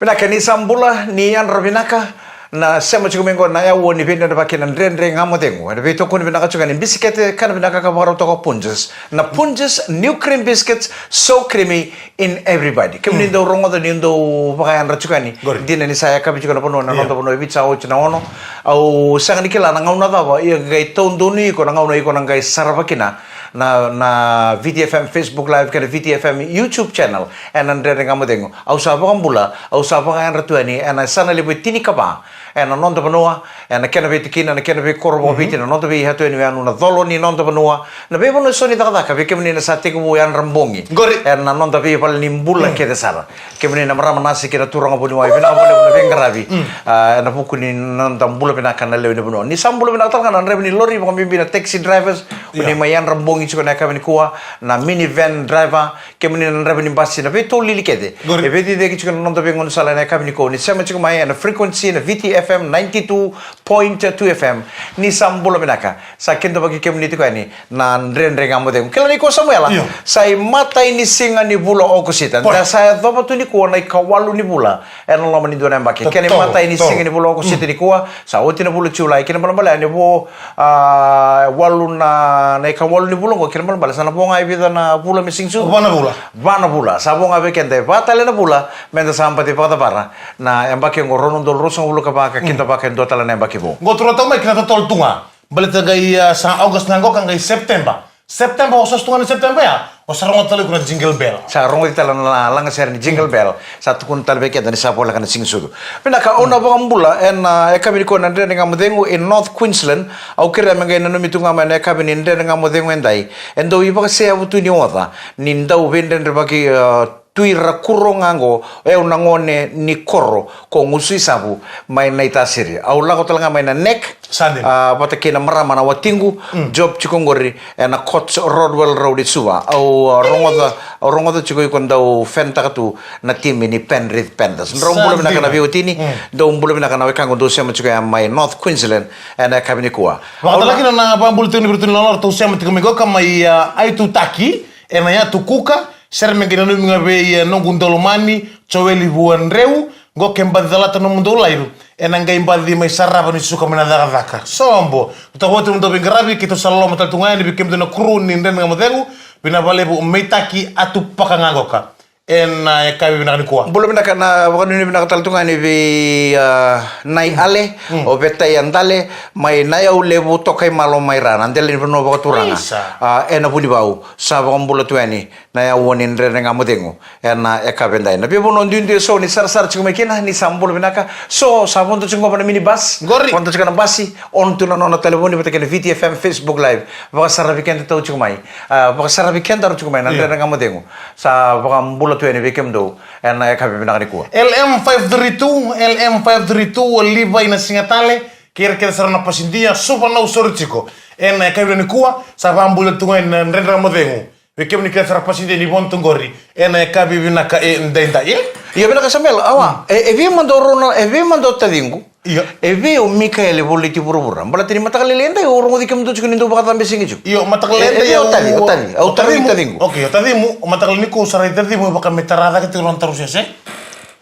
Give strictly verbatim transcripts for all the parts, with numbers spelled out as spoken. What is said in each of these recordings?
Vinaka, ni sa bula, ni yadra vinaka. Na sema tiko mai qo na yaua ni veidredrevaki na Dredre Ga Mo Cegu. Ena veitokoni vinaka tiko ni bisikete, kana vinaka ka vakarautaka o Punjas. Na Punjas new cream biscuits, so creamy in every bite. Kemuni dau rogoca ni dau vakayadra tiko yani. Qori. Dina ni sa yakavi tiko na vanua, na noda vanua e Viti sa oti na ono. Au sega ni kila na gauna cava, ia qai taudonu iko na gauna iko na qai sarava kina na, na Viti F M Facebook Live kei na Viti F M YouTube channel, ena Dredre Ga Mo Cegu. Au sa vakabula, au sa vakayadra tu yani ena yasana levu e tinikava ena noda vanua, ena kena veitikina, na kena veikoro vakaviti, na noda veiyatu yani, o yau na colo ni noda vanua, na veivanua eso ni cakacaka, vei kemuni na sa tekivu yadra bogi. Qori. Ena noda veivale ni bula kece sara. Kemuni na marama nasi kei na turaga vuniwai, vinaka vakalevu na veiqaravi. Ah, ena vuku ni noda bula vinaka na lewe ni vanua. Ni sa bula vinaka tale ga na draiva ni lori, vakabibi na taxi drivers, kemuni mai yadra bogi tiko na yakavi nikua, na minivan driver, kemuni na draiva ni basi, na veitolili kece. Qori. E veiciciyaki tiko na noda veigaunisala ena yakavi nikua, ni sema tiko mai ena frequency na Viti F M ninety-two point two F M. Ni sa bula vinaka. Sa kidavaki kemuni tiko yani na Dredre Ga Mo Cegu. Kila ni ko Samuela, io, sa imatai ni siga ni vula Okosita. Poi. Da sa yacova tu nikua na ikawalu ni vula ena loma ni dua na yabaki. Kena imatai ni siga ni vula Okosita nikua, sa oti na vula Julai, kena balebale ni vo, ah, walu na, na ikawalu ni vula qo, kena balebale sa na vo ga e vica na vula me siga tu? Va na vula. Va na vula. Sa vo ga vei keda e va tale na vula, meda sa baci vakacavara na yabaki qo rua na udolu ruasagavulu ka va, ka kidavaka e dua tale na yabaki vou. Qo turaga tau mai kina totolo tu ga. Baleta qai, ah, sa August ga qo ka qai September. September, o sa sutu ga ni September ya, o sa rogoca tale iko na Jingle Bell. Sa rogoci tale na lagasere ni Jingle Bell. Sa tukuna tale vei keda ni sa voleka na Siga Sucu. Vinaka, au na vakabula ena, ah, yakavi nikua na Dredre Ga Mo Cegu e North Queensland. Au kerea me qai nanumi tu ga mai na yakavi ni Dredre Ga Mo Cegu edai, e dau ivakaseyavu tu ni oca ni dau veidredrevaki, ah, Tui Rakuro ga qo, o yau na gone ni koro ko Gusuisavu mai Naitasiri. Au lako tale ga mai na neck, sa dina, ah, vata kei na marama na watiqu, mm, job tiko qori ena Courts Rodwell Road e Suva. Au, ah, rogoca, au rogoca tiko iko dau fentaka tu na timi ni Penrith Panthers. Drau bula vinaka na veiwatini, mm, dau bula vinaka na wekaqu dau sema tiko ya mai North Queensland ena yakavi nikua. Vakatale kina na vakabula tiko ni viritu ni lololo, ratou sema tiko mai qo ka mai, ah, Aitutaki, ena Yatu Kuka, sere me qai nanumi ga vei, eh, noqu daulomani, Joeli Vuadreu, qo ke baci calata nomudou live, ena qai baci mai sarava ni suka mai na cakacaka. Sobo, tau vata nomudou veiqaravi, keitou sa loloma tale tu ga yani vei kemudou na kuru ni Dredre Ga Mo Cegu, vinaka vakalevu, Meitaki Atupaka ga qoka. Ena, eh, yakavi vinaka nikua. Bula vinaka, na vakanuinui vinaka tale tu ga yani vei, ah, Nai Ale, mm, o Vetai Adale, mai Nayaulevu, Tokaimalo mai Ra, na dela ni vanua vakaturaga. Isa. Ah, ena Vunivau, sa vakabula tu yani na yaua ni Dredre Ga Mo Cegu ena yakavi edai. Na veivanua duidui eso ni sarasara tiko mai kina, ni sa bula vinaka. So, sa vodo tiko qo na minibus. Qori. Vodo tiko na basi, on tu na nona talevoni vata kei na Viti F M Facebook Live. Vakasaravi keda tau tiko mai. Ah, vakasaravi kedaru tiko mai na, io, Dredre Ga Mo Cegu. Sa vakabula tu yani vei kemudou ena yakavi vinaka nikua. L M five three two, L M five three two, Livai Nasigatale, kei ira kece sara na pasidia, Suva Nausori tiko. Ena yakavi nikua, sa vakabula tu ga yani na Dredre Ga Mo Cegu. Vei kemuni kece sara pasidia ni vodo tu qori ena yakavi vinaka edaidai, e? Io, vinaka Samuel, awa, mm, e, e vei mada o Rona, e vei mada o taciqu? Io. E vei o Mikaele Voliti Vuravura? Baleta ni mataka lailai edai au rogoci kemudou tiko ni dau vakacabe sigi tiko. Io, mataka lailai edai, e, e vei o taci, o taci, au tarogi taciqu. Okay, o tacimu, o mataka lailai nikua au sa rai tacimu, e vaka me tara cake tiko na nona tarausese.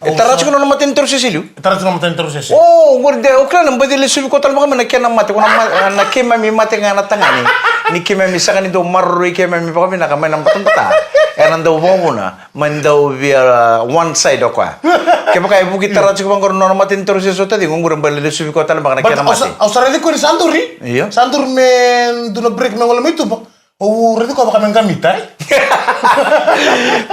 E tara tiko na nona mata ni tarausese e liu? E tara tiko na mata ni tarausese. O, qori de, o kila na baci lesuvi koya tale vaka mai na kena mate, ko na ma-, na keimami mate ga na tagane. Ni keimami sega ni dau maroroi keimami vakavinaka mai na batabata. Ena dau vakavuna. Mai dau via, uh, one side o koya. Kevaka e vuki tara tiko vaqori na nona mata ni tarausese o taciqu, qori e bale lesuvi koya tale baka na kena mate. Au sa, au sa raici koya ni sa duri. Io. Sa duri me dua na break me gole mai tuba. Au raici koya vaka me qamita, e?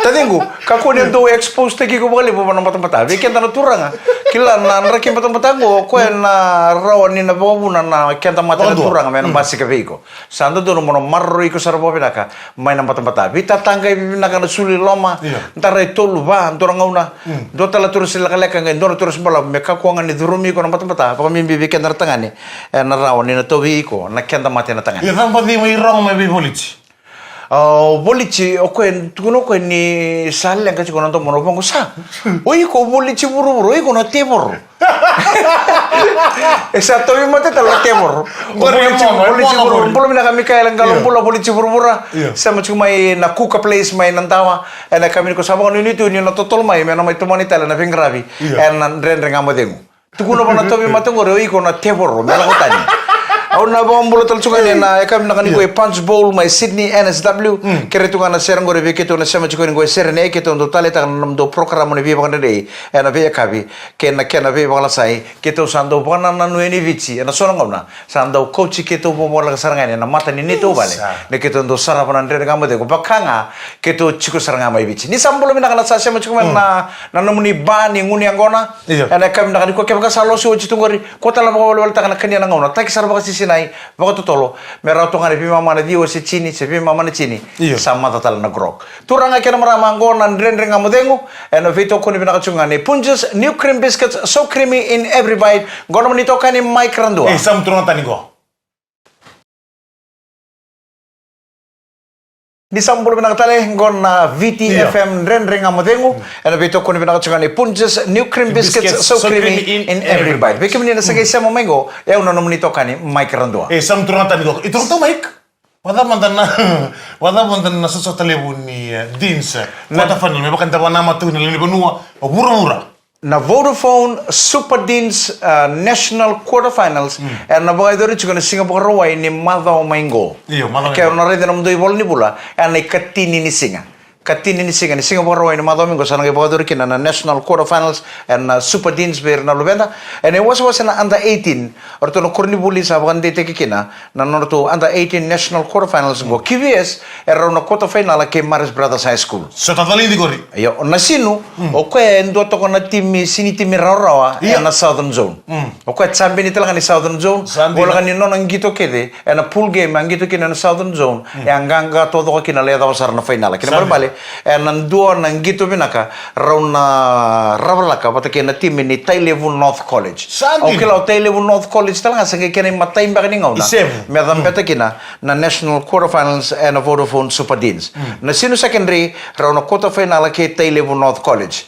Taciqu, kakua ni dau expose taki iko vakalevu vua na batabata. Vei keda na turaga. Kila na draki batabata qo, o koya na rawa ni na vakavuna na keda mate na turaga me na basika vei iko. Sa dodonu mo na maroroi iko sara vakavinaka mai na batabata. Veitataqa e vivinaka na sulu i loma. Io. Dara e tolu, va, dua na gauna. Mm. Dua tale na tarausese lekaleka qai dua na tarausese balavu me kakua ga ni curumi iko na batabata. Vakabibi vei keda na tagane. E na rawa ni na tauvi iko na keda mate na tagane. Io, cava baci mai rogo mai vei Voliti? A, o Voliti, o koya, tukuna o koya ni sa leqa tiko na domo na voqo sa. O iko Voliti vuravura, o iko na tevoro. E sa tauvi mate tale na tevoro. Qori e mono, e mono qori. Bula vinaka Mikaela Qalo, bula Volici Vuravura. Io. Sema tiko mai na Kuka Place mai na Dawa. Ena yakavi nikua sa vakanuinui tu ni na totolo mai me na mai tomani tale na veiqaravi. Io. Ena Dredre Ga Mo Cegu. Tukuna vua na tauvi mate qori, o iko na tevoro, me lako tani. Au na vakabula tale tiko yani ena yakavi vinaka nikua e Punch Bowl mai Sydney, N S W. Kere tu ga na sere qori vei keitou na sema tiko yani qo e sere nei keitou dau taleitaka na nomudou program ni veivakadredrei ena veiyakavi kei na kena veivakalasai. Keitou sa dau vakanananu yani Viti ena so na gauna. Sa dau kauti keitou vakavoleka sara ga yani ena mata ni neitou vale. Sa. Na keitou dau sarava na Dredre Ga Mo Cegu, vaka ga keitou tiko sara ga mai Viti. Ni sa bula vinaka na sa sema tiko mai na, na nomuni ba ni gunu yaqona. Io. Ena yakavi vinaka nikua, kevaka sa losi oti tu qori, ko tale vakaweleweletaka na kania na gauna, taki sara vakasisinai, vakatotolo, me rawa toka ga ni veimama na ciwa se tini, se veimama na tini. Io. Sa maca tale na grog. Turaga kei na marama, qo na Dredre Ga Mo Cegu, ena veitokoni vinaka tiko ga ni Punjas New Cream Biscuits, so creamy in every bite. Qo na nomuni itokani Mike Radua. E, sa mu turaga tani qo. Ni sa bula vinaka tale, qo na Viti F M Dredre Ga Mo Cegu, ena veitokoni vinaka tiko ga ni Punjas New Cream Biscuits, so creamy in every bite. Vei kemuni na sa qai sema mai qo, e au na nomuni itokani Mike Radua. E, sa mu turaga tani qo. Itokani Mike. Vacava mada na, vacava mada na sotasota levu ni, eh, Deans, eh, na quarter final, me vaka ni da vakanamata tu na lewe ni vanua o vuravura. Na Vodafone Super Deans, eh, National Quarter Finals, ena vakayacori tiko na Siga Vakarauwai ni macawa mai qo. Io, macawa mai qo. Ke o na raica na nomudou ivola ni vula, ena ikatini ni siga. Katini ni siga, ni Siga Vakarauwai ni macawa mai qo sa na qai vakayacori kina na National Quarter Finals ena Super Deans vei ira na luveda. Ena iwasewase na under eighteen, o ratou na koronivuli sa vakadeitaki kina na nodratou under eighteen National Quarter Finals qo. Q V S e rau na quarter final kei Marist Brothers High School. Sa ta calici qori. Io, Nasinu, o koya e dua toka na timi, sega ni timi rawarawa ena Southern Zone. O koya champion tale ga ni Southern Zone. Sa dina. Voleka ni nona qito kece ena pool game a qito kina na Southern Zone, e a qaqa taucoko kina lai yacova sara na fainala. Kena ibalebale, ena dua na qito vinaka rau na ravalaka vata kei na timi ni Tailevu North College. Sa dina. Au kila o Tailevu North College tale ga sa qai kena imatai beka ni gauna me cabeta kina na National Quarter Finals ena Vodafone Super Deans. Nasinu Secondary, rau na quarter final kei Tailevu North College.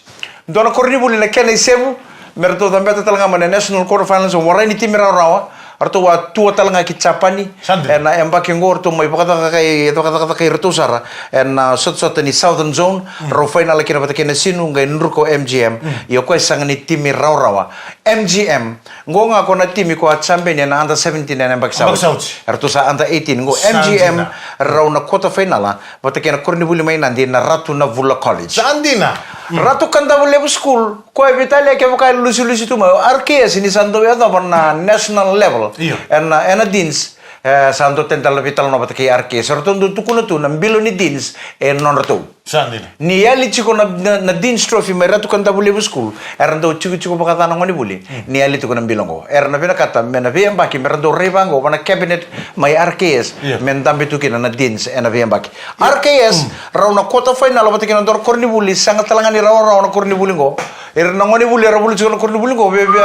Dua na koronivuli na kena isevu me ratou cabeta tale ga mai na National Quarter Finals, o warai ni timi rawarawa. Ratou a tua tale ga ki Japani. Sa dina. Ena yabaki qo ratou mai vakacakacakai, vakacakacakai iratou sara ena, ah, sotasota ni Southern Zone. Rau final kina vata kei Nasinu, qai druka o M G M. Ia o koya e sega ni timi rawarawa. M G M qo ga ko na timi ko a champion ena under seventeen ena yabaki sa oti. Eratou sa under eighteen. Qo M G M rau na quarter final vata kei na koronivuli mai Nadi na Ratu Navula College. Sa dina. Ratu Kadavulevu School, koya vitalia kevaka e lusilusi tu mai, o R K S ni sa dau yacova na national level. Io. Ena, ena Deans, e, sa dau tadala veitalanoa vata kei R K S. Ratou dau tukuna tu na bilo ni Deans e nodratou. Sa dina. Ni yali tiko na, na, na Dean's Trophy mai Ratu Kadavulevu School, era dau tikotiko vakaca na gonevuli. Ni yali tiko na bilo qo, era na vinakata me na veiyabaki me ra dau rai vaqo vua na cabinet mai R K S, me dabe tu kina na Deans ena veiyabaki. R K S rau na quarter final vata kei na dua na koronivuli, sega tale ga ni rawarawa na koronivuli qo. Era na gonevuli era vuli tiko na koronivuli qo, vevia,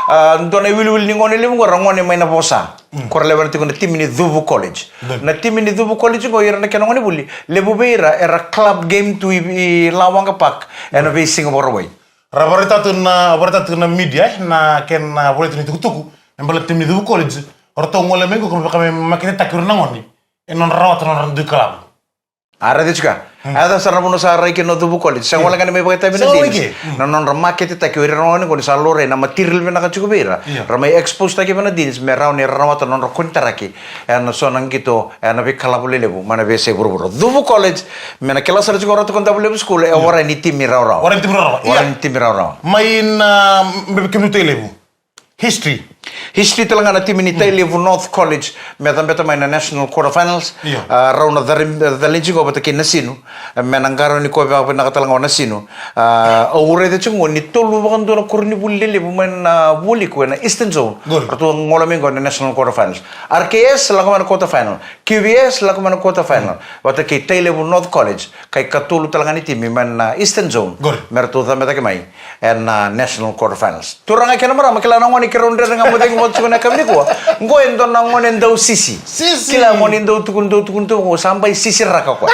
ah, dua na iwiliwili ni gone levu qo era gone mai na vosa. Ko ra lewena tiko na timi ni Cuvu College. Na timi ni Cuvu College qo, ira na kena gonevuli, levu vei ira era club game tu i, i Lawaqa Park ena veisiga Vakarauwai. Ra vakaraitaka tu na, vakaraitaka tu na media, e, na kena, ah, volai tu na itukutuku me baleta na timi ni Cuvu College. O ratou gole mai qo ka me vaka me maketetaki o ira na gone ena nodra rawata na nodra dui kalavu. A raica tiko ya. A yaco sara na vanua sa rai kina o Cuvu College. Sa gole ga ni mai vakaitavi na Deans. Na nodra maketetaki o ira na gone qo ni sa laurai na material vinaka tiko vei ira. Ra mai expose taki vei na Deans me rawa ni ra rawata na nodra konitaraki ena so na qito ena veikalavu lelevu mai na veiyasai vuravura. Cuvu College, me na kila sara tiko o Ratu Kadavulevu School, e warai ni timi rawarawa. Warai ni timi rawarawa. Warai ni timi rawarawa. Mai na, ah, me kemuni Tailevu. History. History tale ga na timi ni Tailevu North College me cabeta mai na National Quarter Finals. Io. Ah, rau na cari-, calici qo vata kei Nasinu. Me na qarauni koya vakavinaka tale ga o Nasinu. Ah, au raica tiko qo ni tolu vakadua na koronivuli lelevu mai na vualiku ena Eastern Zone. Ratou gole mai qo na National Quarter Finals. R K S lako mai na quarter final. Q V S lako mai na quarter final vata kei Tailevu North College. Ka ikatolu tale ga ni timi mai na Eastern Zone me ratou cabetaki mai ena, ah, National Quarter Finals. Turaga kei na marama, kila na gone keirau Dredre Ga Mo Cegu vata tiko ena yakavi nikua. Qo e dua na gone dau sisi. Sisi. Kila gone dau tukuni, dau tukuni tu qo, sa bai sisiraka o koya.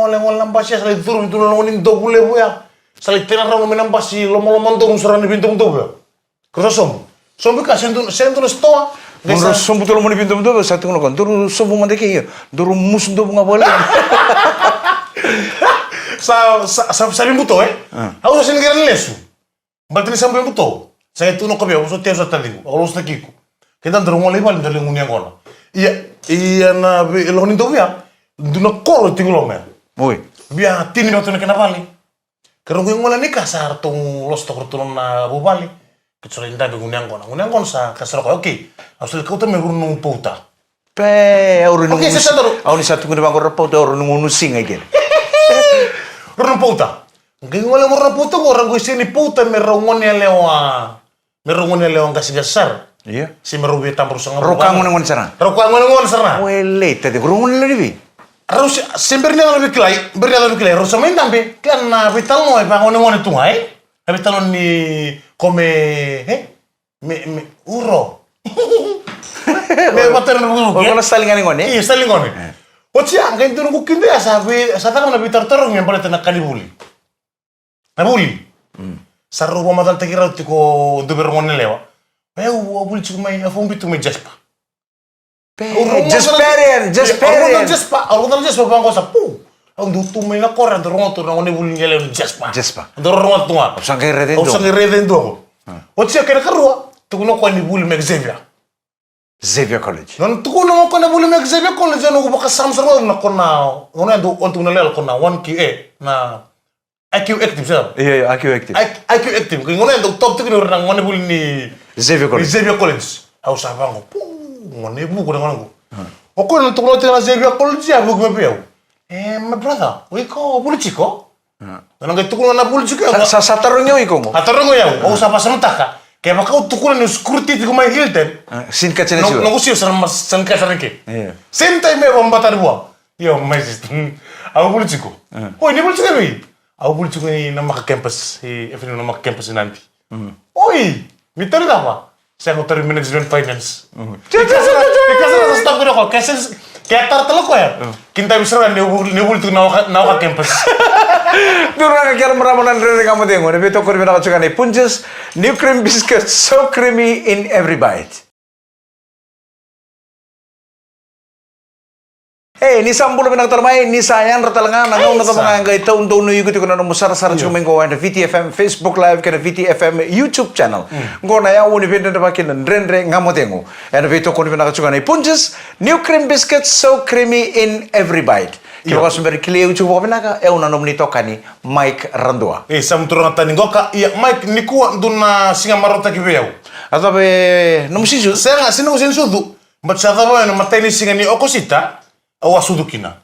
gole, gole na basi ya, sa lai curu tu na loma ni dovu levu ya. Sa lai tena rau mai na basi, lomalomadovu sara na veidovudovu ya. Kau sa sobu. Sobu ka, se dua, se dua na sitoa. Qai sa sobu tu loma ni veidovudovu, sa tukuna o koya, daru sobu mada kei, daru musu dovu ga vale. Sa, sa, sa, sa veibuto, e? Ah. Au sa sega ni qai lesu. Baleta ni sa bau buto. Sa qai tukuna o koya vei au, au sa tei au sa taciqu, au losotaki iko. Keda daru gole i vale, daru lai gunu yaqona. Ia, ia na vei, loma ni dovu ya, dua na koro tiko loma ya. Oi. Via tini vata tu na kena vale. Keirau qai gole ni ka sa ratou losotaka ratou na vuvale. Keitou sa lai dabe gunu yaqona. Gunu yaqona sa kaya sara o koya, okay. Au sa lai kauta mai rua na nomu pauta. Pe, au rui Okay, nomu se sa daru. Au ni sa tukuni vaqo ra pauta, au rui nomu siga i kele. Rau na pauta. Qai gole mo rau na pauta qo, rau qai sega ni pauta me rau gone yalewa. Me rau gone yalewa qasigasi sara. Ia. Se me rau via tabaro saga. Rau ka gone gone sara. Rau ka gone gone sara. Wele, tade, rau gone yalewa ni vei? Rau se, se bera ni yaco na veikilai, bera ni yaco na veikilai, rau sa mai dabe, kila na veitalanoa e vagonegone tu ga, e? Na veitalanoa ni ko me, e? Me, me, uro. Me vata na vuke. O koya na style ga ni gone? Io, style ni gone. E. Oti ya, qai dua noqu kida ya, sa vei, sa caka na veitarotarogi me baleta na ka ni vuli. Na vuli. Mm. Sa rau vakamacalataki rau tiko dua vei ira gone yalewa. E, au, au vuli tiko mai, au vuli tiko mai Jasper. Pe, Au rau Jasperian, Jasperian. Au rau Jasper, au rau Jasper, vaqo sa pu. Au dau tu mai na koro, au dau rogoca tu na gone vuli ni yalewa ni Jasper. Jasper. Au dau rogoca tu ga. Au sa qai raica e dua. Au sa qai raica e dua qo. Ah. Oti ya kena karua, tukuna o koya ni vuli mai Xavier. Xavier College. Nona tukuna o koya na vuli mai Xavier College, ena noqu vakasama sara ga na kona, gone ya dau, o tukuna lewa kona one Q A, na I Q active, sa? Io, io, I Q active. I, I Q active. Ko gone ya dau top tiko ni ura na gone vuli ni Xavier College. Ni Xavier College. Au sa vaqo, pu, gone vuku na gone qo. Hmm. O koya na tukuna oti na Xavier College ya vuku mai vei au. E, my brother, o iko vuli tiko? Hmm. Ena qai tukuna na vuli tiko ya. Sa, sa, sa tarogi au iko qo? A tarogi au. Au sa vakasamataka. Kevaka au tukuna niu security tiko mai Hilton. Hmm. Sini katia na siwa. Noqu siwa sa na mas-, sa na katia na ke. Io. Same time e vakabatari vua. Io, my sister. Au vuli tiko. Mm. Oi, ni vuli tiko vei? Au vuli tiko i Namaka campus, i F N U Namaka campus i Nadi. Mm. Oi, ni tauri cava? Sega, au tauri management finance. Mm. Ke sa, ke sa, ke sa stop kina ko, ke sa, ke tara tale koya. Mm. Kina tavi sara ni vuli, ni vuli tiko Namaka, Namaka campus. Turaga, kerea marama na Dredre Ga Mo Cegu, na veitokoni vinaka tiko ga nei Punjas, new cream biscuit, so creamy in every bite. E, ni sa bula vinaka tale mai, ni sa yadra tale ga na gauna cava ga e qai tau donu iko tiko na nomu sarasara tiko mai qo ena Viti F M Facebook Live kei na Viti F M YouTube channel. Mm. Qo na yavu ni veidredrevaki na Dredre Ga Mo Cegu. Ena veitokoni vinaka tiko ga nei Punjas, new cream biscuit, so creamy in every bite. Ke vaka se bera ni kilai au tiko vakavinaka, e au na nomuni itokani, Mike Radua. E, sa mo turaga tani qoka, ia, Mike, nikua dua na siga marautaki vei au. A cava e nomu siga ni sucu? Sega, sega ni noqu siga ni sucu. But sa cava ena imatai ni siga ni Okosita, au a sucu kina.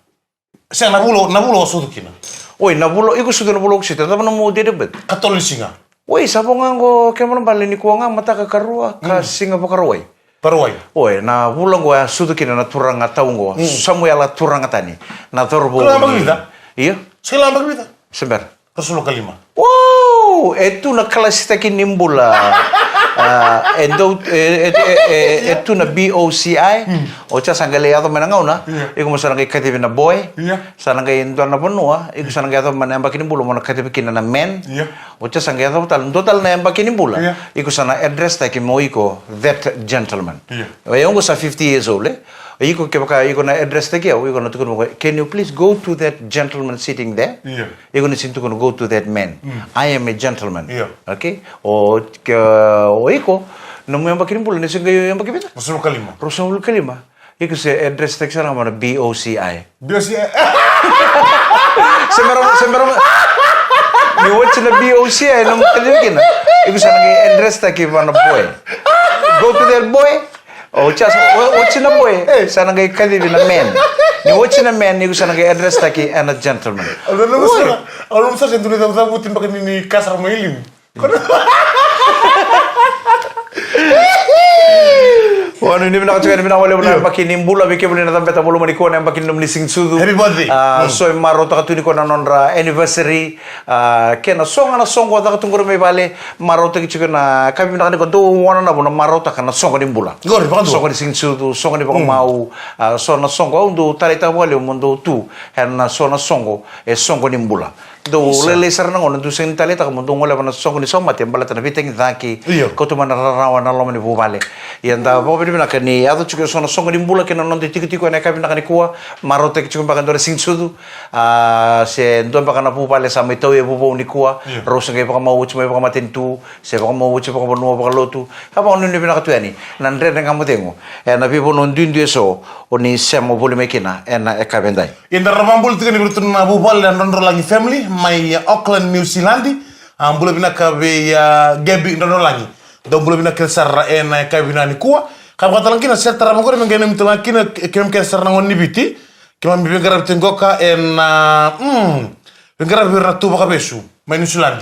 Sega, na vula, na vula au a sucu kina. Oi, na vula, iko sucu na vula Okosita, cava nomu date of birth? Katolu ni siga. Oi, sa vo ga qo kena ibalebale nikua ga mataka karua, ka siga Vakarauwai. Vakarauwai. Oi, na vula qo e a sucu kina na turaga tau qo, Samuela Turaga Tani. Na cauravou ni. Kila yabaki vica? Io. Sa kila yabaki vica? Se bera. Ruasagavulu ka lima. Wow! E tu na kalasitaki ni bula. A, e dau, e, e, e, e, e tu na B O C I. Oti ya sa qai lai yaco mai na gauna. Io. Iko mo sa na qai kacivi na boy. Io. Sa na qai dua na vanua. Iko sa na qai yaco mai na yabaki ni bula mo na kacivi kina na man. Io. Oti ya sa qai yaco tale, dua tale na yabaki ni bula. Io. Iko sa na address taki mo iko that gentleman. Io. O yau qo sa fifty years old, e? O iko kevaka iko na address taki au, iko na tukuna vaqo, "Can you please go to that gentleman sitting there?" Io. Iko na sega ni tukuna, "Go to that man." Mm. I am a gentleman. Io. Okay? O, ke, o iko, nomu yabaki ni bula, na sega ni yabaki vica? Ruasagavulu ka lima. Ruasagavulu ka lima. Iko se address taki sara ga mo na B O C I. B O C I. Se bera, se bera. Ni oti na B O C I, nomu kacivi kina. Iko sa na qai address taki vua na boy. Go to that boy. Oti ya sa, o, oti na boy. Sa na qai kacivi na man. Ni oti na man, iko sa na qai address taki ena gentleman. Au na nomu sara, au na nomu sara se dua na icavucavuti beka ni, ni kasara mai liu. Io. Ni vinaka tiko, ni vinaka vakalevu na yabaki ni bula vei kemuni na cabeta bula mai nikua na yabaki ni nomuni siga ni sucu. Happy birthday. A, so e marautaka tu nikua na nodra anniversary. A, kei na so ga na soqo caka tu qori mai vale, marautaki tiko na ka vinaka nikua, dou wananavu na marautaka na soqo ni bula. Qori, vakadua. Soqo ni siga ni sucu, soqo ni vakamau, a, so na soqo, au dau taleitaka vakalevu mo dou tu ena so na soqo, e soqo ni bula. Dau lailai sara na gauna dou sega ni taleitaka mo dou goleva na soqo ni saumate baleta na veitagicaki. Io. Kauta mai na rarawa ena loma ni vuvale. Ia da vakavinavinaka ni yaco tiko eso na soqo ni bula kei na noda itikotiko ena yakavi vinaka nikua. Marautaki tiko beka e dua na siga ni sucu. A, se dua beka na vuvale sa mai tauya vuvau nikua. Io. Rau se qai vakamau oti mai vakamatanitu. Se vakamau oti vakavanua vakalotu. Ka vakanuinui vinaka tu yani na Dredre Ga Mo Cegu ena veivanua duidui eso o ni sema voli mai kina ena yakavi edai. Ia da ra vakabula tiko yani vei iratou na vuvale na Drodrolagi family mai Auckland, New Zealand. A, bula vinaka vei, a, Gabi Drodrolagi. Dou bula vinaka kece sara ena yakavi vinaka nikua. Ka vakatalega kina, sa tarava qori me qai nanumi talega kina, e, keimami kece sara na gone ni Viti. Keimami veiqaravi tiko qoka ena, mm, veiqaravi vei ira na tu vakavesu mai New Zealand.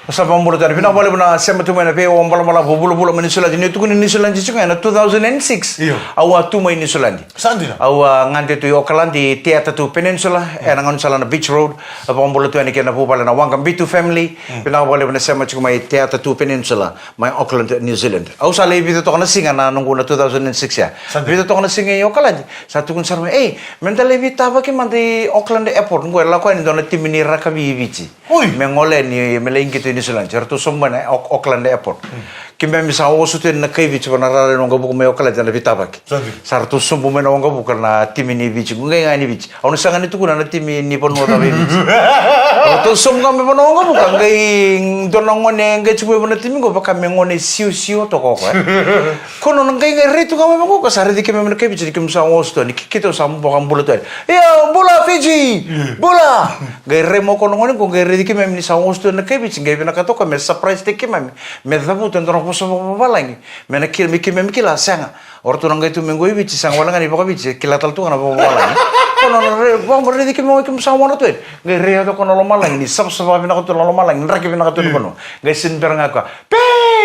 Sa vakabula tale, vinaka vakalevu na sema tu mai na veiwau balabala, vulavula mai Niusiladi. Ni tukuni Niusiladi tiko ena two thousand and six. Io. Au a tu mai Niusiladi. Sa dina. Au a gade tu i Okaladi, Te Atatau Peninsula, ena gaunisala na Beach Road. Au vakabula tu yani kei na vuvale na Waqa Bitu family. Mm. Vinaka vakalevu na sema tiko mai Te Atatau Peninsula, mai Auckland, New Zealand. Au sa lai vica toka na siga na noqu na two thousand and six ya. Sa dina. Vica toka na siga i Okaladi. Sa tukuni sara mai, ei, meda lai veitavaki mada i Auckland Airport. Qo e lako yani dua na timi ni rakavi i Viti. Oi. Me gole ni, me lai qito i Niusiladi. Eratou sobu mai na Au-, Auckland Airport. Mm. Keimami sa oso tu yani na kai Viti, va na rara ni waqavuka mai Okaladi na veitavaki. Sa dina. Sa ratou sobu mai na waqavuka na timi ni Viti. Qai ga ni Viti. Au na sega ni tukuna na timi ni vanua cava i Viti. Ratou sobu ga mai va na waqavuka. Qai dua na gone, qai tiko mai va na timi qo, vaka me gone siosio toka o koya, e. Ko nona qai, qai rai tu ga mai vaqo, ko sa raici keimami na kai Viti, ni keimami sa oso tu, ni ke-, keitou sa vakabula tu yani. Io, bula Fiji! Io. Bula! Qai rai mai o koya na gone qo, qai raici keimami ni sa oso tu na kai Viti, qai vinakata o koya me surprise-taki keimami. Me cavuta e dua na vosa vakavavalagi. Me na kila, me keimami kila, sega. O ratou na qai tu mai qo i Viti, sega wale ga ni vakaviti, kila tale tu ga na vakavavalagi. Ko nona rai, vaka me raici keimami, keimami sa oso tu yani. Qai rai yaco o koya na lomalagi, ni savasava vinaka tu na lomalagi, draki vinaka tu na vanua. Qai sega ni bera ga o koya.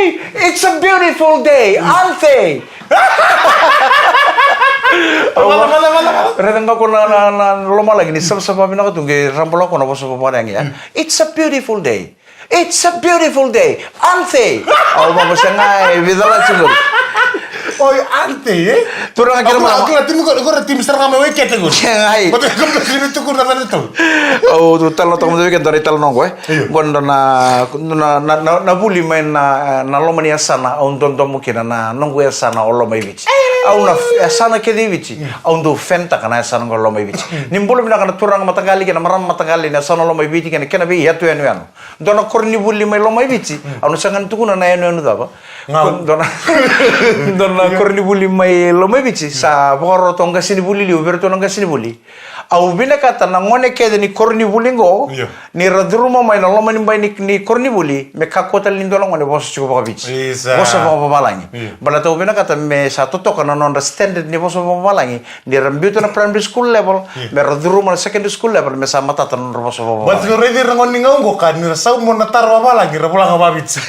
Hey, it's a beautiful day, auntie. Vala, vala, vala, vala. Raica ga o koya na, na, na lomalagi ni savasava vinaka tu, qai rabula o koya na vosa vakavavalagi ya. Mm. It's a beautiful day. It's a beautiful day, auntie. Au vaqo, sega, e vica la tiko. Oi, auntie, e? Turaga kei na marama. Au kila timi qo, qo ra timi sara ga mai Waikato qo. Sega, e. Baleta qo ra timi tukuna na tau. Au tu tale na toka mada vei keda na italanoa qo, e. Io. Qo na, na, na, na, na, na vuli mai na, na loma ni yasana au dodomo kina, na noqu yasana o Lomaiviti. Au na f-, yasana kece i Viti, au dau fan-taka na yasana qo Lomaiviti. Ni bula vinaka na turaga mataqali kei na marama mataqali, na yasana o Lomaiviti kei na kena veiyatuyanuyanu. Dua na koronivuli mai Lomaiviti, au na sega ni tukuna na yanuyanu cava. Dua na, dua na koronivuli mai Lomaiviti, sa vakarota o qasenivuli liu vei iratou na qasenivuli. Au vinakata na gone kece ni koronivuli qo, io, ni ra curuma mai na loma ni bai ni, ni koronivuli, me kakua tale ni dua na gone vosa tiko vakaviti. Isa. Vosa vakavavalagi. Io. Baleta au vinakata me sa totoka na nodra standard ni vosa vakavavalagi. Ni ra biuta na primary school level, io, me ra curuma na secondary school level, me sa matata na nodra vosa vakavavalagi. Baleta ni raici ira na gone ni gauna qo ka ni ra sauma na taro vakavavalagi, ra vola ga vakaviti.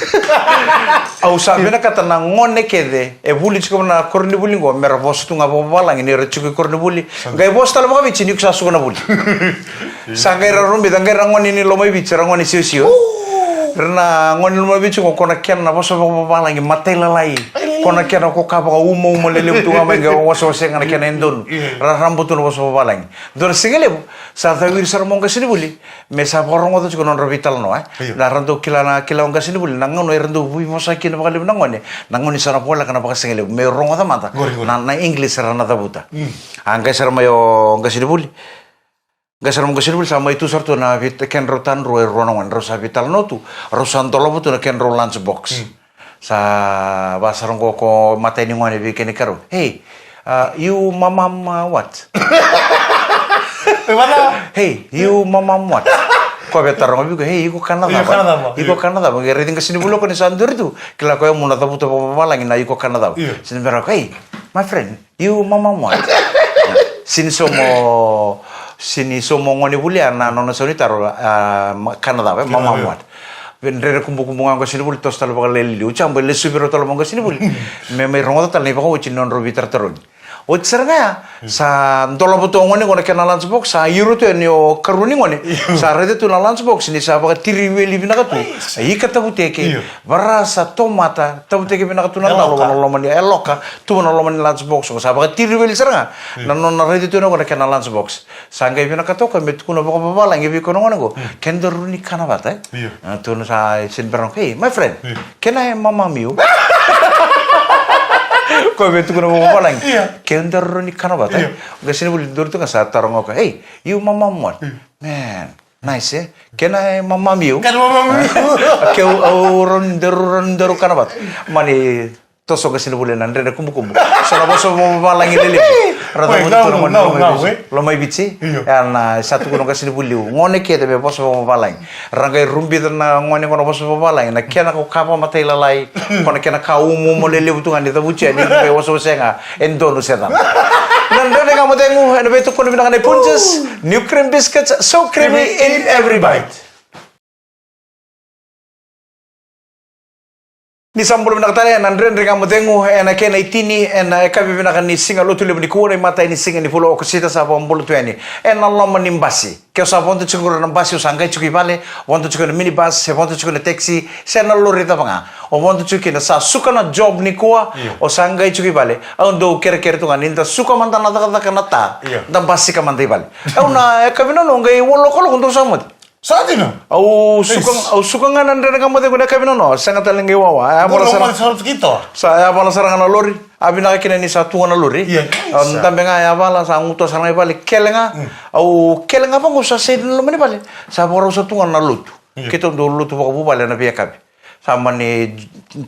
Au sa vinakata na gone kece e vuli tiko na koronivuli qo, me ra vosa tu ga vakavavalagi ni ra tiko i koronivuli. Sa dina. Qai vosa tale vakaviti ni ko sa suka na vuli. Sa qai ra rubica, qai ra gone ni Lomaiviti, ra gone siosio. Ra na gone ni Lomaiviti qo, ko na kena na vosa vakavavalagi matailalai. Ko na kena ko ka vakaumaumalelevu tu ga mai qai wasewasega na kena e donu. Io. Ra raraba tu na vosa vakavavalagi. Dua na siga levu, sa cawiri sara mai o qasenivuli. Me sa vakarogoca tiko na nodra veitalanoa, e. Io. Na ra dau kila, na kila o qasenivuli, na gauna era dau veivosa kina vakalevu na gone, na gone sa na voleka na vakasigalevu, me rogoca mada, qori, qori, na, na English era na cavuta. Mm. A qai sara mai o qasenivuli. Qai sara mai o qasenivuli, sa mai tu sara tu na vei-, kedrau tadrua e rua na gone, rau sa veitalanoa tu, rau sa dolava tu na kedrau lunch box. Mm. Sa va sara qo ko matai ni gone vei kena ikarua. Hey, uh, you mamam, uh, what? Hey, you mamam what? Ko via taroga vei iko, hey, iko kana cava? Iko kana cava? Iko kana cava? Qai raici qasenivuli o koya ni sa duri tu. Kila koya mo na cavuta vakavavalagi na iko kana cava. Io. Sega ni bera o koya, hey, my friend, you mamam what? Sega ni sauma, sega ni sauma o gonevuli ya na nona sau ni taro, a, ma-, kana cava, e? Kana cava, mamam what? Dredre kubukubu ga o qasenivuli, toso tale vakalailai liu. Jump, e lesuvi rau tale mai o qasenivuli. Me mai rogoca tale na ivakaoti ni nodrau veitarotarogi. Oti sara ga ya, sa dolava tu o gone qo na kena lunch box, sa iro tu yani o karua ni gone. Io. Sa raica tu na lunch box ni sa vakatiriweli vinaka tu. Ika tavuteke, io, varasa, tomata, tavuteke vinaka tu na dalo, e loka, na loma ni, e loka, tu na loma ni lunch box. Sa vakatiriweli sara ga. Io. Na nona raica tu yani qo na kena lunch box. Sa qai vinakata o koya me tukuna vakavavalagi vei koya na gone qo. Mm. Kedaru ni kana vata, e? Io. A, tukuna sa, sega ni bera na, hey, my friend, io, can I mamam you? Koya me tukuna vakavavalagi. Io. Kedaru ni kana vata, e? Io. Qasenivuli duri tu ga sa taroga o koya, hey, you mamam what? Io. Man, nice, e? Can I mamam you? Can I mamam you? Keu au rau ni daru, rau ni daru kana vata. Mani toso o qasenivuli ena dredre kubukubu. So na vosa vakavavalagi lelevu. Ra cavuta tu na gone ni Lomaiviti. Lomaiviti. Io. Ena, sa tukuna o qasenivuli liu, gone kece me vosa vakavavalagi. Ra qai rubica na gone qo na vosa vakavavalagi. Na kena ko ka vakamatailalai. Ko na kena ka umaumo lelevu tu ga ni cavuti yani, qai wasewasega e donu se cava. Na Dredre Ga Mo Cegu ena veitokoni vinaka nei Punjas. New cream biscuits, so creamy in every bite. Ni sa bula vinaka tale ena Dredre Ga Mo Cegu ena kena itini ena yakavi vinaka ni siga Lotulevu nikua, na imatai ni siga ni vula o Okosita. Sa vakabula tu yani ena loma ni basi. Ke o sa vodo tiko qori na basi, o sa qai tiko i vale, vodo tiko na minibus, se vodo tiko na taxi, se na lori cava ga o vodo tiko kina, sa suka na job nikua, io, o sa qai tiko i vale. Au dau kerekere tu ga ni da suka mada na cakacaka na ta, io, da basika mada i vale. Au na yakavi nanoa qai walu na kaloko dou sa moce. Sa dina. Au suka, au suka ga na Dredre Ga Mo Cegu na yakavi nanoa, sega tale ni qai wawa. Sa yavala sara ga na lori. A vinaka kina ni sa tu ga na lori. Io, au dabe ga, yavala, sa gutuwa sara ga i vale, kele ga. Mm. Au kele ga vaqo, sa sede na loma ni vale, sa vakarau sa tu ga na lotu. Io. Keitou dau lotu vakavuvale ena veiyakavi. Sa mani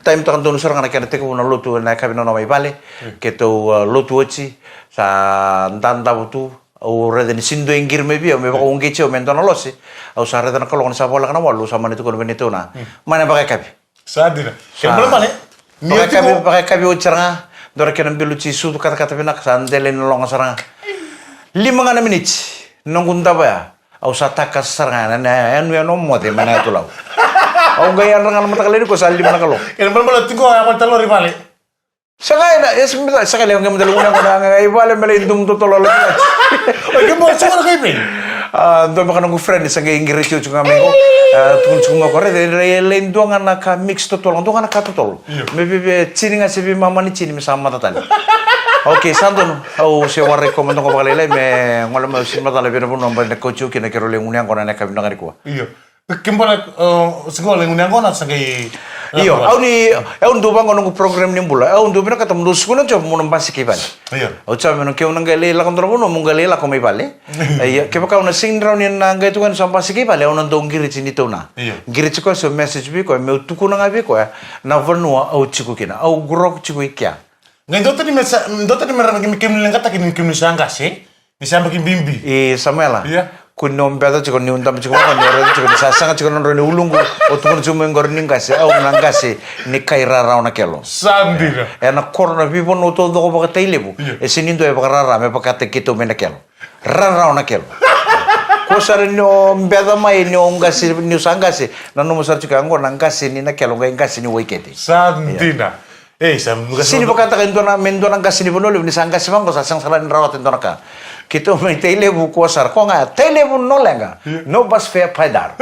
time taka donu sara ga na kena tekivu na lotu ena yakavi nanoa mai vale. Io. Keitou, uh, lotu oti, sa dadavu tu. Au raica ni sega ni dua e qiri mai vei au me vakauqeti au me dua na lose. Au sa raica na kaloko ni sa voleka na walu, au sa mani tukuna vei neitou na, mm, mani vakayakavi. Sa dina. Sa kena bale, bale. Ni vakayakavi, vakayakavi oti sara ga. Dua na kena bilo ti sucu katakata vinaka, sa dela ni loga sara ga. Lima ga na miniti, noqu davo ya, au sa takasa sara ga na, na yanuyanu moce mai na yatu Lau. Au qai yadra ga na mataka lailai nikua, sa lima na kaloko. Kena bale, bale, tiko ya ko talori vale. Sa qai na, yes, sa qai le, qai mada le gunu yaqona ga i vale me lai dumu totolo laki. Oi, ke mo sa qai vei? A, dua beka noqu friend sa qai qiriti au tiko ga mai qo. A, tukuna tiko mai qo, raica, e lai dua ga na ka mix totolo, dua ga na ka totolo. Io. Me vei, vei tini ga se veimama ni tini me sa maca tale. Okay, sa donu. Au se warai koya mada qo vakalailai me gole mai, au se macala vei na vanua baleta na kauti au kina keirau lai gunu yaqona ena yakavi vinaka nikua. Io. Ke bale, uh, sigo le gunu yaqona sa qai. Io, au ni, au dau vaqo noqu program ni bula. Au dau vinakata mo dau suka na job mo na basika i vale. Io. Au sa me no keu na qai lai lako dua na vanua mo qai lai lako mai vale. Io, kevaka au na sega ni rawa ni na qai tukuna ni sa basika i vale, au na dau qiriti neitou na. Io. Qiriti koya, se message vei koya, meu tukuna ga vei koya na vanua au tiko kina. Au grow tiko i kea. Qai dua tani me sa, dua tani me rawa ni kemuni leqataki ni kemuni sa qase. Ni sa yabaki bibi. E Samuela. Ia. Kua ni o beca tiko, niu dabe tiko vaqo, niu raica tiko ni sa sega tiko na drau ni uluqu. O tukuna tiko mai qori ni qase, au na qase ni kai rarawa na kelo. Sa dina. Ena koro, na veivanua taucoko vaka Tailevu. Ia. E sega ni dua e vakarara me vakataki keitou mai na kelo. Rarawa na kelo. Kua sara ni o beca mai ni o qase, niu sa qase. Nanuma sara tiko ya qo na qase ni na kelo, qai qase ni Waikete. Sa dina. Ia. Ei, sa, sega ni vakataka e dua na, me dua na qase ni Vanua Levu, ni sa qase vaqo sa sega sara ni rawata e dua na ka. Keitou mai Tailevu, kua sara, ko ga ya, Tailevu no leqa, ia, no bus fare paidar.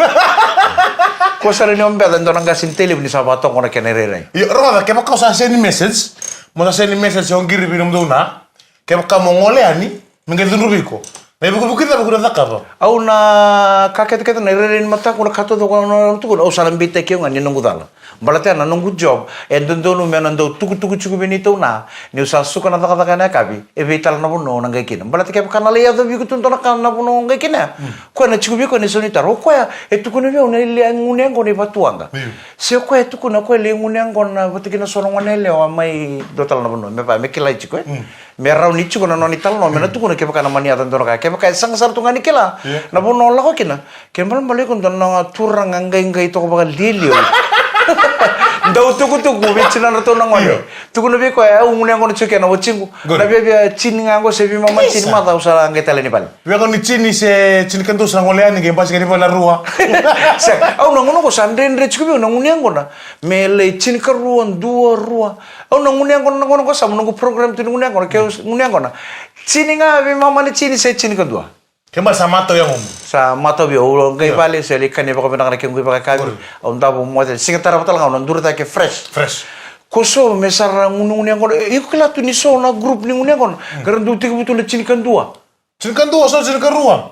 Kua sara ni o beca e dua na qase ni Tailevu ni sa vakatoka na kena irairai. Io, rogoca, kevaka o sa send message, mo sa send message o qiri vei nomudou na, kevaka mo gole yani, me qai cudruvi iko. Na ivukivuki cava ko na cakava? Au na ka kece kece, na irairai ni mataqu, na ka taucoko au na tukuna, au sa na beitaki au ga ni noqu cala. Baleta ya na noqu job, e dodonu meu na dau tukutuku tiko vei neitou na, niu sa suka na cakacaka ena yakavi, e vei tale na vanua au na qai kina. Baleta kevaka na lai yacovi iko tu dua na ka na vanua au qai kina ya, mm, koya na tiko vei koya na isaunitaro. O koya e tukuna vei au na lai gunu yaqona i Vatuwaqa. Io. Se o koya e tukuna o koya lai gunu yaqona vata kei na so na gone yalewa mai dua tale na vanua, me vaka me kilai tiko, e? Mm. Me rawa ni tiko na nona italanoa me na tukuna kevaka na mani yaco e dua na ka. Kevaka e sega sara tu ga ni kila, ia, na vanua o lako kina, ke balebale iko dua na turaga qaiqai toka vakalialiu. Dau tukutuku vei tinadratou na gone. Io. Tukuna vei koya, au gunu yaqona tiko kina, na watiqu. Qori. Na viavia tini ga qo se veimama ni tini, isa, maca au sa qai tale ni vale. Vei koya ni tini se tinikadua sa gole yani qai basika ni vale na rua. Sega, au na gauna qo sa dredre tiko vei au na gunu yaqona. Me lai tinikarua, dua, rua. Au na gunu yaqona na gauna qo, sa mo noqu program tu ni gunu yaqona, ke gunu yaqona. Tini ga veimama ni tini se tinikadua. Ke bale sa matau yagomu. Sa matau vei au, au qai vale, se lai kania vakavinaka na kequ ivakayakavi. Au davo moce, siga tarava tale ga au na duri cake fresh. Fresh. Ko so me sa ra gunu, gunu yaqona, e, iko kila tu ni so na group ni gunu yaqona. Mm. Qai ra dau tekivu tu na tinikadua. Tinikadua, so tinikarua.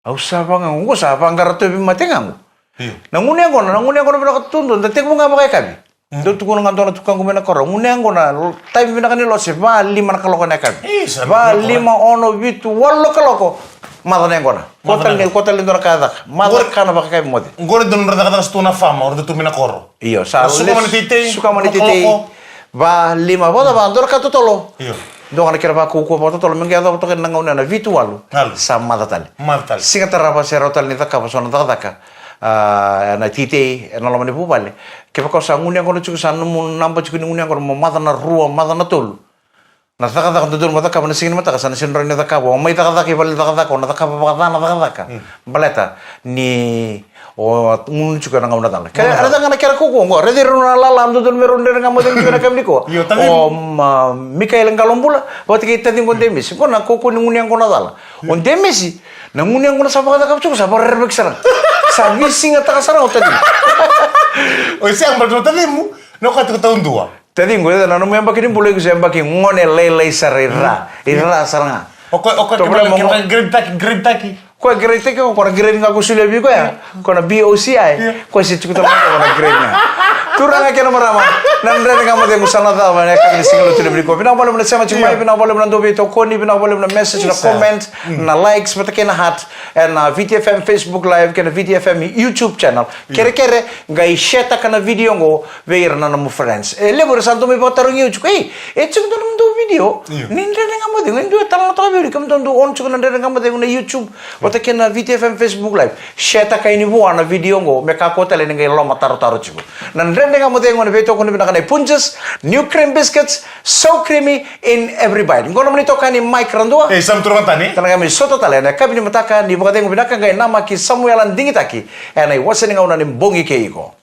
Au sa vaqo, sa vaqara tu e veimate ga qo. Io. Na gunu yaqona, na gunu yaqona vinaka tu, da tekivu ga vakayakavi. Mm. Dau tukuna ga dua na tukaqu mai na koro, gunu yaqona, time vinaka ni lose, va lima na kaloko na yakavi. Isa, va lima, ono, vitu, walu na kaloko. Maca na yaqona. Kua tale ni, kua tale ni dua na ka e caka. Maca na ka na vakayakavi moce. Qori dua na nodra cakacaka sa tu na fama, o ratou tu mai na koro. Io, sa suka mai na teitei, suka mai na teitei. Va lima, vata va, dua na ka totolo. Io. Dua ga na kena vakaukauwa vakatotolo, me qai yacova toka na gauna na vitu, walu. Walu. Sa maca tale. Maca tale. Siga tarava se rawa tale ni cakava so na cakacaka. A, na teitei, ena loma ni vuvale. Kevaka o sa gunu yaqona tiko, sa nomu naba tiko ni gunu yaqona, mo maca na rua, maca na tolu. Na cakacaka dodonu mo cakava na siga ni mataka, sa na sega ni rawa ni cakava. O mai cakacaka i vale ni cakacaka, o na cakava vakaca na cakacaka. Baleta ni o gunu tiko ena gauna cala. Kere, era caka na kera kaukaua oqo. Raici rau na lala dodonu me rau dredre ga mo cegu tiko ena kaminikua. Io, tacimu. O ma, Mikael Qalobula vata kei taciqu o Demesi. Qo na kaukaua ni gunu yaqona cala. O Demesi, na gunu yaqona sa vakacakava tiko, sa vakarerevaki sara ga. Sa veisigataka sara ga o tacimu. O i se a baleta o tacimu, na koya tiko taudua. Taciqu, e na nomu yabaki ni bula, iko se yabaki gone lailai sara i ra. I ra sara ga. O koya, o koya, o koya grade taki, grade taki. Ko grade taki, o koya na grade ga ko solia vei koya. Ko na B O C I. Ko se tiko tale ga ko na grade ga. Turaga kei na marama, na Dredre Ga Mo Cegu sa na cava ena yakavi ni siga Lotu ni nikua. Vinaka vakalevu na sema tiko mai, vinaka vakalevu na dau veitokoni, vinaka vakalevu na message, na comment, na likes, vata kei na heart. Ena, uh, V T F M Facebook Live kei na V T F M YouTube channel. Kerekere, qai share-taka na video oqo vei ira na nomu friends. E levu era sa dau mai vakatarogi au tiko, ei, e tiko dua na nomudou video ni Dredre Ga Mo Cegu, e dua e talanoataka vei ira, kemudou dau on tiko na Dredre Ga Mo Cegu na YouTube vata kei na V T F M Facebook Live. Share-taka yani vua na video oqo me kakua tale ni qai lomatarotaro tiko. Na Dredre Ga Mo Cegu ena veitokoni vinaka nei Punjas, new cream biscuits, so creamy in every bite. Qo na nomuni itokani Mike Radua. Ei, sa na turaga tani. Ka na qai mai sota tale ena yakavi ni mataka ni vakacegu vinaka, qai namaki Samuela Digitaki ena iwase ni gauna ni bogi kei iko.